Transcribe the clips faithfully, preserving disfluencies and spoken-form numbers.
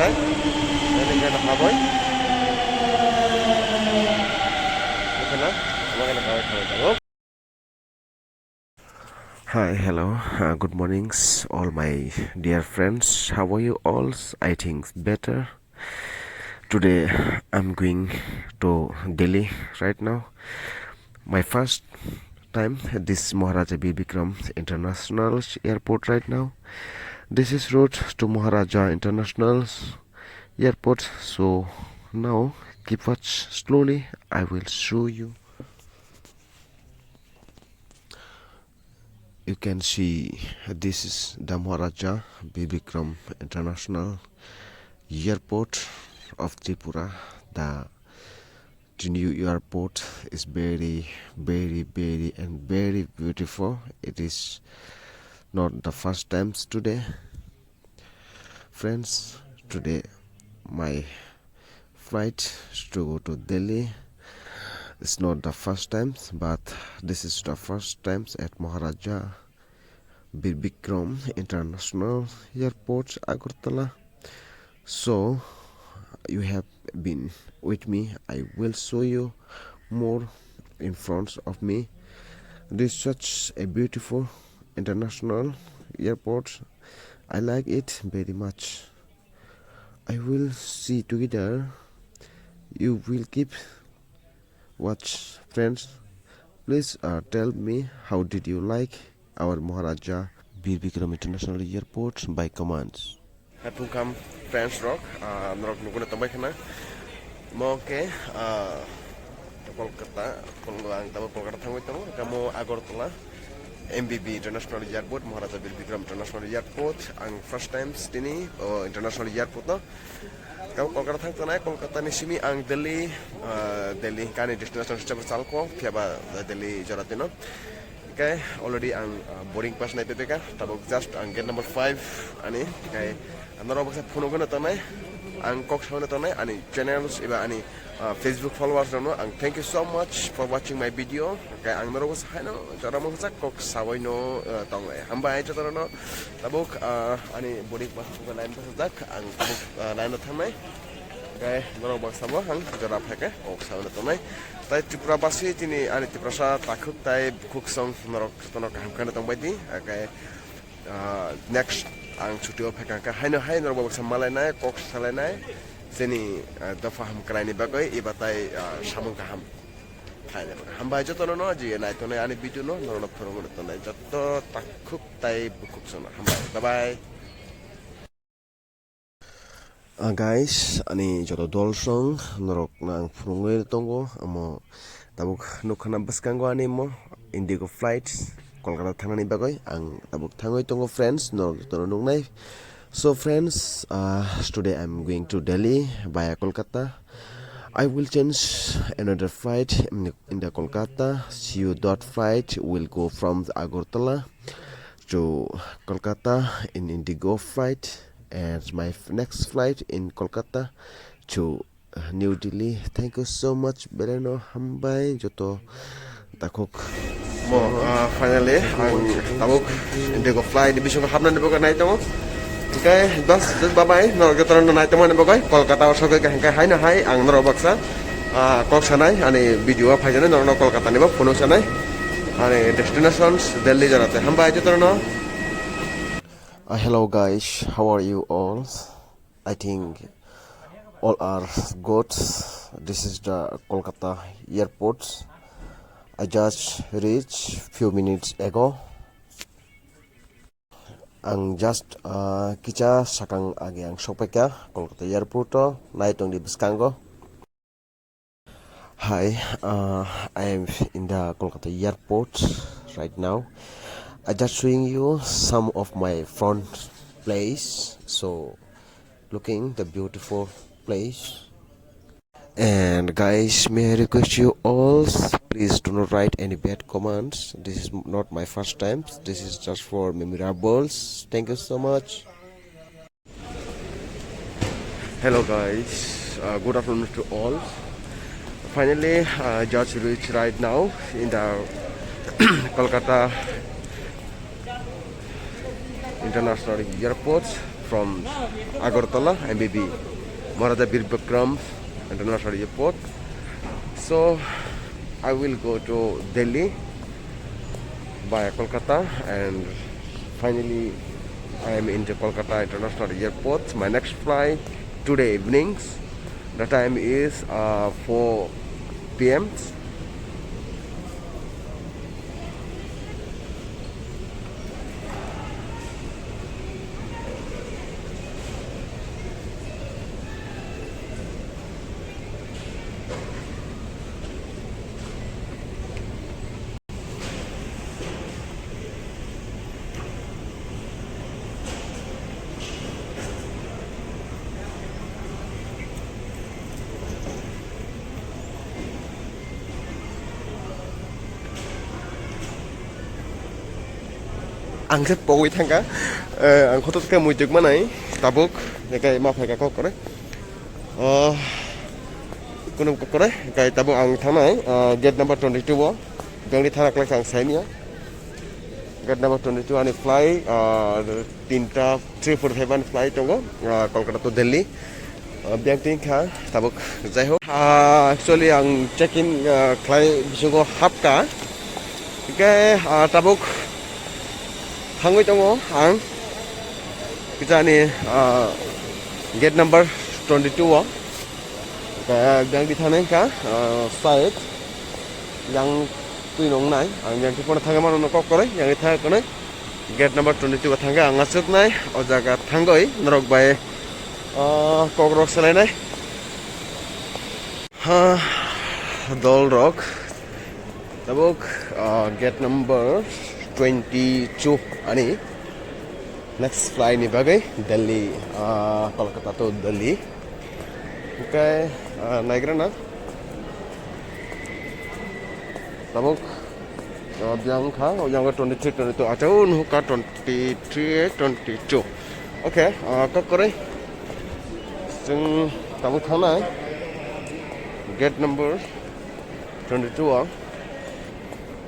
Ini kan haboi. Bukan lah, bukan haboi, haboi, haboi. Hi, hello, uh, good mornings, all my dear friends. How are you all? I think better. Today I'm going to Delhi right now. My first time at this Maharaja Bir Bikram International Airport right now. This is road to Maharaja International Airport. So now keep watch slowly. I will show you. You can see this is the Maharaja Bir Bikram International Airport of Tripura. The, the new airport is very, very, very and very beautiful. It is not the first times today. Friends, today my flight to go to Delhi. It's not the first time, but this is the first time at Maharaja Bir Bikram International Airport, Agartala. So, you have been with me. I will show you more in front of me. This is such a beautiful international airport. I like it very much. I will see together. You will keep watch, friends. Please, uh, tell me how did you like our Maharaja Bir Bikram International Airport by comments. Hai phungkam friends rok, ah, norok nuguna tongbai khana. Mo ke, ah, Kolkata, Kol-, ang tabo Kolkata thangwi tongo, kamo Agartala, M B B International Airport, Maharaja Bir Bikram International Airport. Ang first time tini, oh, International Airport no. Kamo Kolkata thang tonai, Kolkata ni simi ang Delhi, ah, Delhi kani destination hisabe chalko, phiaba Delhi jora tino. Khe already ang, ah, boarding pass nai pepeka, tabuk just ang gate number five ani, khe norok baksa phunugwi no tongnai, ang kok saui no tongnai, ani channels eba ani, ah, Facebook followers rokno ang thank you so much for watching my video, khe ang norok baksa haino jora mungsa kok saui no, ah, tongnai, hambai joto rokno tabuk, ah, ani boarding pass buka line pass jak, ang tabuk, ah, line no thangnai, khe norok baksa bo ang jora phaikhe kok saui no tongnai. Tai Tripura basi chini ani Tiprasa takhuk tai bukhuksong norok jotono kaham kheno tongbai di. Ake, ah, next ang chuti o phaikha khe haino hai norok bo baksa malainai, kok salainai, chini, ah, dopha hamkraini bagwi eba tai, ah, samung kaham phainai bagwi. Hambai jotono no je naitonai ani video no norokno phunugwi tongnai joto takhuk tai bukhuksong no hambai. Bye bye. Ah, guys, ani joto dol song norok no ang phunugwi tongo, omo tabuk nukha na bwskango ani mo Indigo flight Kolkata thangnani bagwi ang tabuk thangwi tongo, friends, norok joto no nuknai. So, friends, uh, today I'm going to Delhi via Kolkata. I will change another flight in, in the Kolkata. C U dot flight will go from Agartala to Kolkata in Indigo flight, and my f-, next flight in Kolkata to, uh, New Delhi. Thank you so much, beleno hambai joto takhuk. Mo, uh, finally, ang tabuk Indigo flight bisingo hapnani bagwi nai tongo. Okay, bas, just bye bye. Norok jotono nai tongmani bagwi Kolkata o sogwi kaham khe haino hai ang norok baksa, ah, kok sanai ani video o phaijaknai norokno Kolkata ni bo phunuk sanai. Ani destinations Delhi jora tei hambai jotono. Uh, hello guys, how are you all? I think all are good. This is the Kolkata airport. I just reached few minutes ago. Ang just, ah, kicha sakang age ang sokpaikha Kolkata airport o, nai tongdi bwskango. Hi, uh, I am in the Kolkata airport right now. I just showing you some of my front place. So, looking the beautiful place. And guys, may I request you all, please do not write any bad comments. This is not my first time. This is just for memorables. Thank you so much. Hello guys, uh, good afternoon to all. Finally, uh, just reached right now in the Kolkata International Airport. from Agartala, M B B, Maharaja Bir Bikram International Airport. So I will go to Delhi via Kolkata, and finally I am in the Kolkata International Airport. My next flight today evenings. The time is uh, four p.m. Ang khe pogwi thangkha, eh, ang khoto khe muituk manai tabuk, hwnkhe ma phaikha kok kore. Oh, kunu kok kore, hwnkhe tabuk ang thangnai, eh, gate number twenty-two o, bangni thana kwlai kha ang saimanya. Gate number twenty-two ani flight, ah, tinta three forty-five ani flight tongo, ah, Kolkata to Delhi. Ah, biyang tin kha tabuk, jai hok. Ah, actually ang check in, ah, khlai bisingo hapkha. Hwnkhe, ah, tabuk thangwi tongo ang kisa ani, ah, gate number twenty-two o. Hwnkhe biyang di thangwi kha, ah, side yang twi nong nai, ang yang twi pono thangwi mano kok kore, yang thangwi kone gate number twenty-two o thangwi ang aswk nai, o jaga thangwi norok bai, ah, kok rok selai nai. Ha, dol rok tabuk, ah, gate number twenty-two ani next flight ni bagwi Delhi, ah, Kolkata to Delhi. Hwnkhe, ah, naigra na. Tabuk, ah, biyang kha, o yang twenty-three, twenty-two, acha, o nuhukha twenty-three, twenty-two. Okay, ah, kok kore. Chwng tabuk thangnai. Gate number twenty-two o.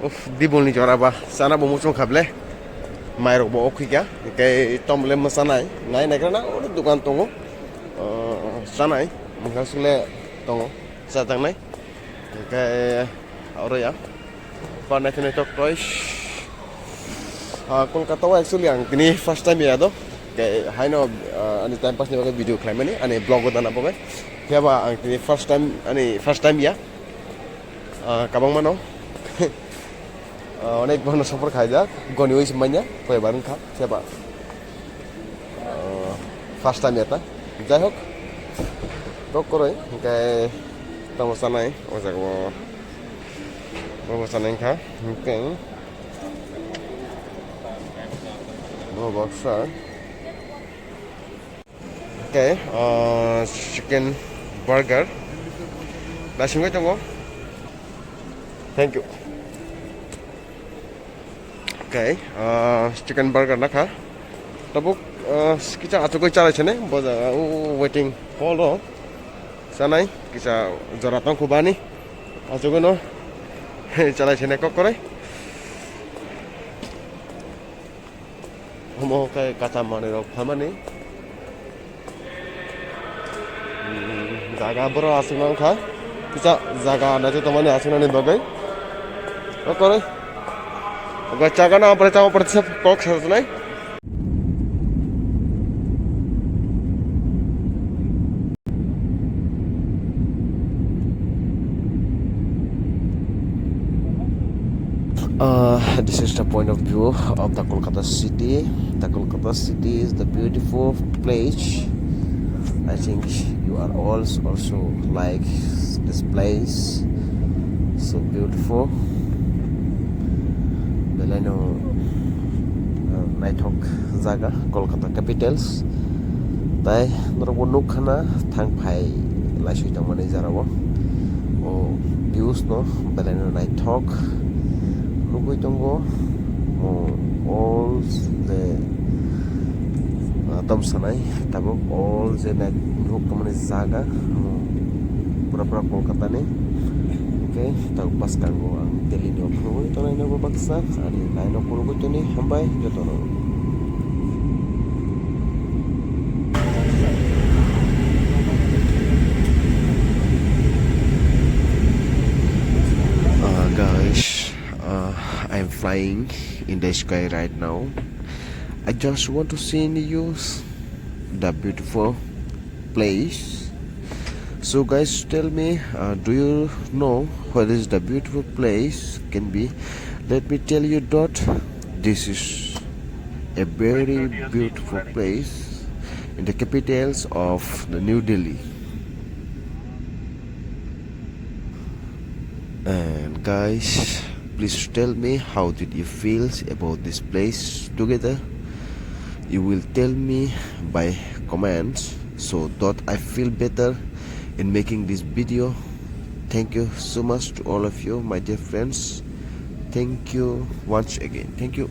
Uff, dibolni jora ba, chana bo muchung kha ble. Mairok bo okhikha, hwnkhe tomle mwchanai. Nai naigra na, oro dukan tongo. Ah, chanai, mungkha sule tongo, chajaknai. Hwnkhe oro ya. Ba naithok naithok toys. Ah, Kolkata o actually ang tini first time ya do. Hwnkhe haino, ah, ani time pass ni bagwi video khlaimani, ani vlog o dana bagwi. Phiya ba ang tini first time, ani first time ya. Ah, kabang mano. Ah, onek bono sopor khaijak, goni oi se manya, koi bar wngkha, seba. Ah, first time ya ta. Jai hok, kok koroi, hwnkhe tamo sanai, o jaga o. Bo bo sanai wngkha, hwnkhe bo baksa. Okay, uh, chicken burger. Naisingwi tongo. Thank you. Okay, uh, chicken burger nakha. Tabuk, uh, kisa achugwi chalai sene, bo jaga, o waiting hall o. Chanai, kisa jora tong khubani. Achugwi no chalai sene kok korai. Omo khe kacha manwi rok phamani. Hmm, jaga borok aswk wngkha. Kisa jaga naitwi tongmani aswknani bagwi. Okoroi. Ogo chagano ampore tamo pore kok sajwnai. Uh, this is the point of view of the Kolkata city. The Kolkata city is the beautiful place. I think you are all also like this place. So beautiful. Belai no, uh, naithok jaga, Kolkata capitals. Tai norokbo nukha na thang phai laiswi tongmani jara o. O views no belai no naithok nugwi tongo. O all the, ah, tom sanai tabuk all the night nuk tongmani jaga. Pura pura Kolkata ni. Hwnkhe tabuk bwskango ang Delhi ni o phunugwi tongnai nogo baksa ani line o phunugwi tongni hambai jotono. flying in the sky right now. I just want to send you the beautiful place. So guys, tell me, uh, do you know what is the beautiful place can be? Let me tell you that this is a very beautiful place in the capitals of the New Delhi. And guys, please tell me, how did you feel about this place together? You will tell me by comments so that I feel better in making this video. Thank you so much to all of you, my dear friends. Thank you once again. Thank you.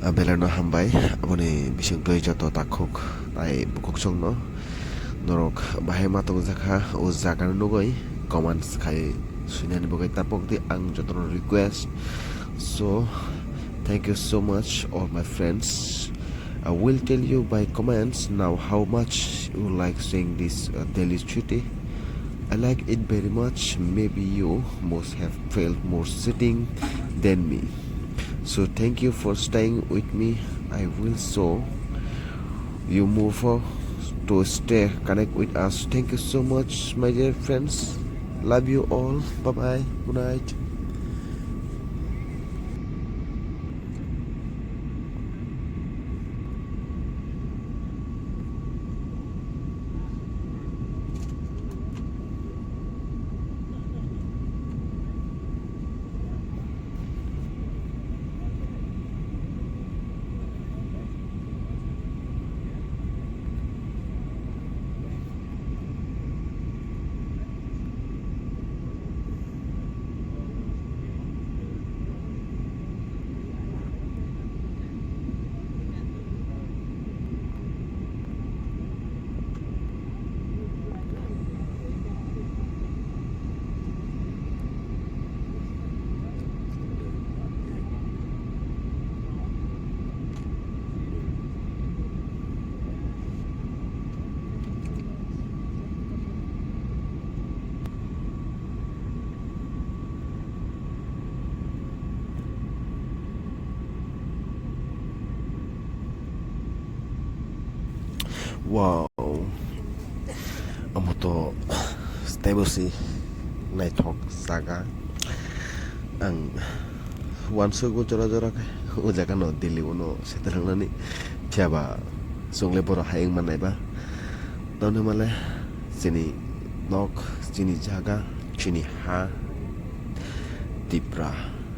Ah, belai no hambai, aboni bisingtwi joto takhuk tai bukhuk songno norok bahai ma tongjakha o jaga no nugwi comments khai swinani bagwi tapok di ang jotono request. So, thank you so much, all my friends. I will tell you by comments now how much you like seeing this, uh, Delhi city. I like it very much. Maybe you must have felt more sitting than me. So thank you for staying with me. I will show you more for to stay connect with us. Thank you so much, my dear friends. Love you all. Bye bye. Good night. Wow. Omo to teibo si naithok jaga. Ang uansukgo jora jora khe o jaga no Delhi o no settle wngnani. Phiya ba chwng le borok hai wng mannai ba. Tamni hwnba le chini nok, chini jaga, chini ha, Tipra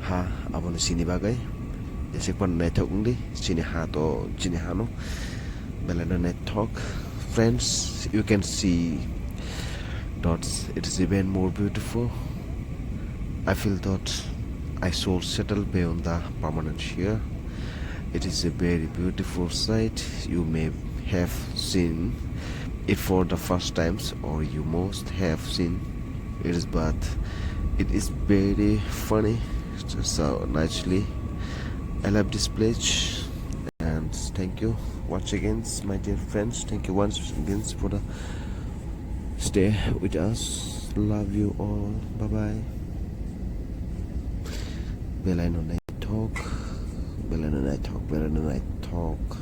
ha, abono chini bagwi jeswk phano naithok wngdi, chini ha to chini hano belai no naithok. Friends, you can see that it is even more beautiful. I feel that I should settle beyond the permanent here. It is a very beautiful sight. You may have seen it for the first times, or you must have seen it is, but it is very funny. So nicely, I love this place, and thank you once again, my dear friends. Thank you once again for the stay with us. Love you all. Bye bye. Belai no naithok, belai no naithok, belai no naithok.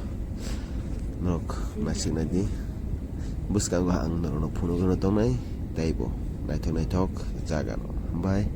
Nok naisik naidi. Bwskango ang norokno phunugwino tongnai, teibo naithok naithok jaga no. Bye.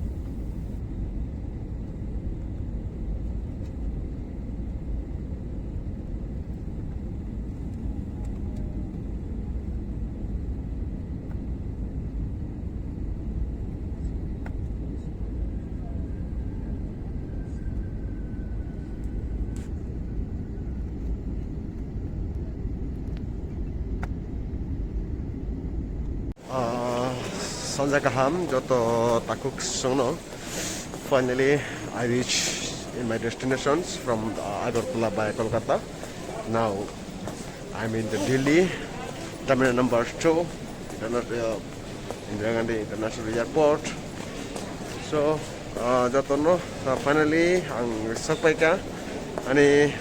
Ah, sanja kaham joto takhuk songno. Finally, I reach in my destinations from, uh, Agartala via Kolkata. Now, I'm in the Delhi, terminal number two, interna-, uh, Indira Gandhi International Airport. So, uh, jotono, uh, finally ang sokpaikha ani,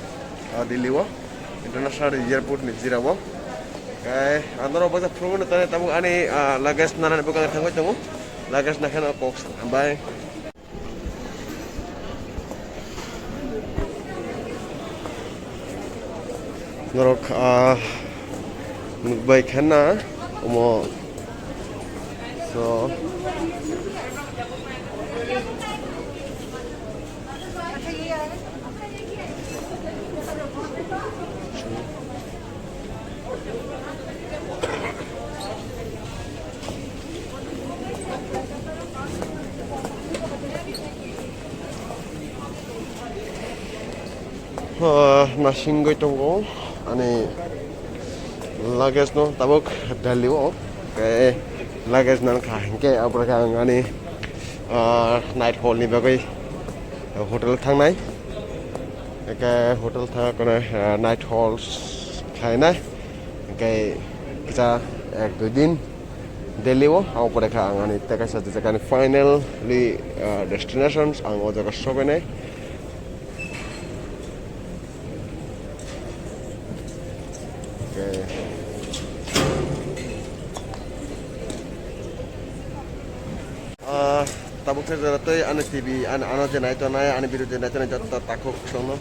uh, Delhi o international airport ni jira o. Eh, ang norok baksa phunukno tani tabuk ani, ah, luggage nanani bwkang thangwi tongo. Luggage nakheno kok sa hambai. Norok, ah, nukbai kha na omo. So, Ah, nasingwi tongo ani luggage no tabuk Delhi o, khe luggage nang kha hinkhe aboni khe ang ani, ah, night hall ni bagwi hotel thangnai, khe hotel thang kono, ah, night hall khlainai, khe kisa ek dui din Delhi o, abo pore kha ang ani tei kaisa jagani finally, ah, destinations ang o jaga sobainai. Okay. Ah, tabuk khe jora tei ani T V, ani, ano je nai tongnai, ani video je nai tongnai, joto takhuk songno.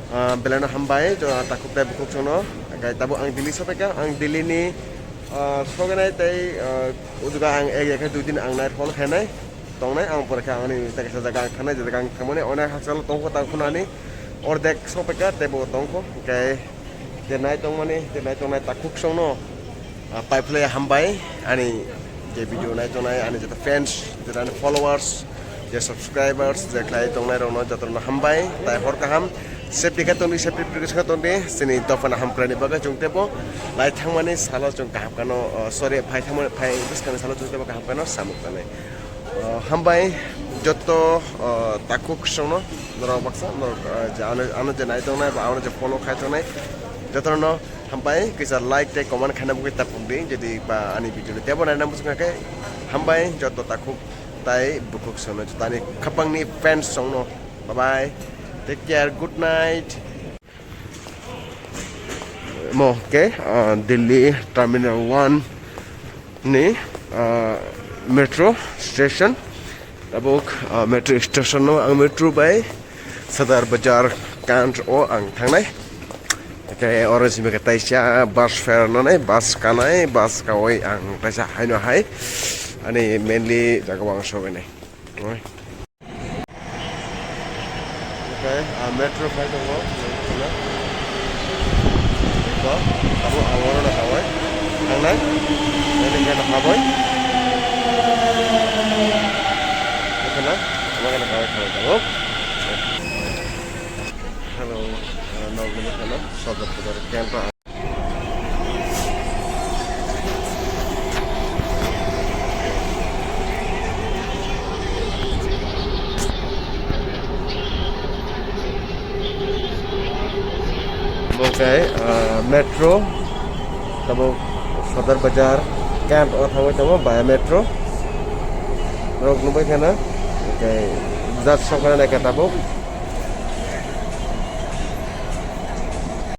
Ah, belai no hambai, jo, takhuk tei bukhuk songno. Khe tabuk ang Delhi sopaikha, ang Delhi ni, ah, sogenai tei, ah, o jaga ang ek, ek khe dui din ang night hall khainai. Tongnai, ang pore khe ang ani tei kaisa jaga ang thangnai, je jaga ang thangmani onek hakchalo tongkho ta khunani ordek sopaikha teibo tongkho, hwnkhe je nai tongmani, je nai tongnai takhuk songno, ah, paiphlai hambai ani je video nai tongnai ani joto fans, je ani followers, je subscribers, je khlai tongnai rokno jotono hambai, tai hor kaham safety khe tongdi, safety precaution khe tongdi, chini dophano hamkraini bagwi chwng teibo lai thangmani salo chwng kaham kheno, ah, sorry, phai thangmani, phai bwskangni salo chwng teibo kaham kheno samuk tanai. Ah, hambai joto, ah, takhuk songno norok baksa, norok, ah, je ano, ano je nai tongnai ba ano je follow khai tongnai, jotono hambai kisa like tei comment khaina bagwi ta phungdi, jodi ba ani video no teibo naina muchung khe hambai joto takhuk tai bukhuk songno joto ani khapangni fans songno. Bye bye, take care, good night. Mo ke, ah, Delhi Terminal one ni, ah, metro station. Tabuk, ah, metro station no ang metro bai Sadar Bazar Cant o ang thangnai. Ke oro simi ke taisa bus fare no nai, bus kanai, bus kawai ang taisa haino hai. Ani mainly jaga o ang sobainai. Oi. Okay, ah, metro khai tongo, eko, abo awaro na kawai, thangnai, ini kena kawai, eko na, abo kena kawai kawai tongo. Hello, ah, nogni mokano, Sadar Bazar Cant. Oke, ah, metro, tabuk Sadar Bazar Cant o thangwi tongo via metro. Rok nukbai khana, oke, jat sokna naikha tabuk.